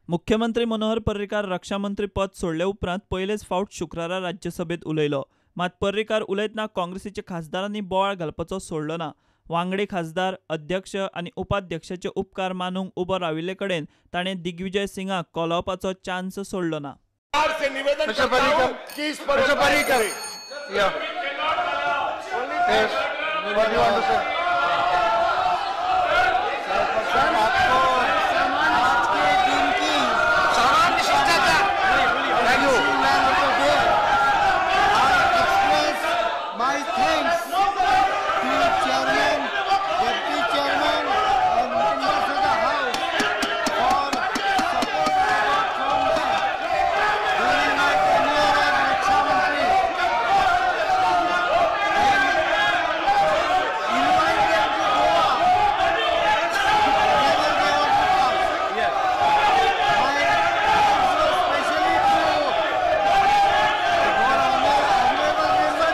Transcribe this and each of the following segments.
मुख्यमंत्री मनोहर पर्रीकार रक्षा मंत्री पद सोडले उपरांत पयलेच फावट शुक्रारा राज्यसभेत उलयलो. मात पर्रीकार उलयतना काँग्रेसीच्या खासदारांनी बोवाळ घालपाचो सोडलो ना. वांगडी खासदार, अध्यक्ष आनी उपाध्यक्षाचे उपकार मानूंक उबो राविल्ले कडेन ताणें दिग्विजय सिंगाक कोलावपाचो चान्स सोडलो ना. से निवेदन Mr. करता हूं Parrikar. कि इस पर Mr. उपाय Parrikar. करें। Yeah. Yes. What do you want to say? आपको आज के दिन की सामान्य शिष्टाचार. Thank you. Man of the day, I express my thanks to chairman, deputy chairman and members of the house for support I got from them during my tenure as Raksha Mantri and invite them to Goa whenever they want to come. My thanks go specially to our honorable member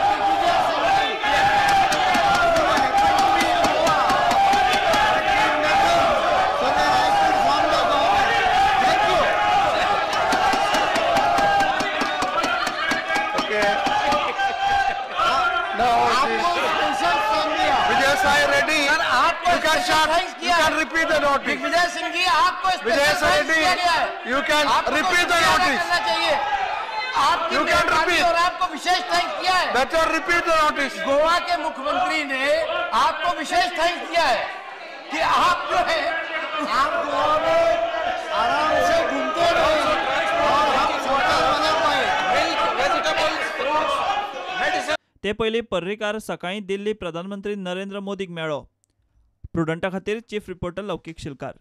Digvijay Singh ji, who happened to be in Goa, but did nothing so that I could form the government. Thank you. Okay. Now it आपको is special स्थान दिया। Vijay Sai Reddy. आपको You can special start. thanks You Kia can Hai. repeat the notice. Digvijay Singh ji, आपको Vijay special Sai thanks Kia Gaya Hai. Reddy, you can आपको तो repeat the शुक्रिया अदा notice. करना चाहिए। आपकी You can मेहरबानी repeat. और आपको विशेष thanks किया है। Better repeat the notice. Goa के मुख्यमंत्री ने आपको विशेष thanks किया है कि आप जो है आप गोवा में आराम से घूमते रहे और हम सरकार बना पाए। ते पयलीं पर्रीकार सकाळीं दिल्ली प्रधानमंत्री नरेंद्र मोदीक मेळ्ळो. प्रुडंटा खातीर चीफ रिपोर्टर लौकीक शिलकार.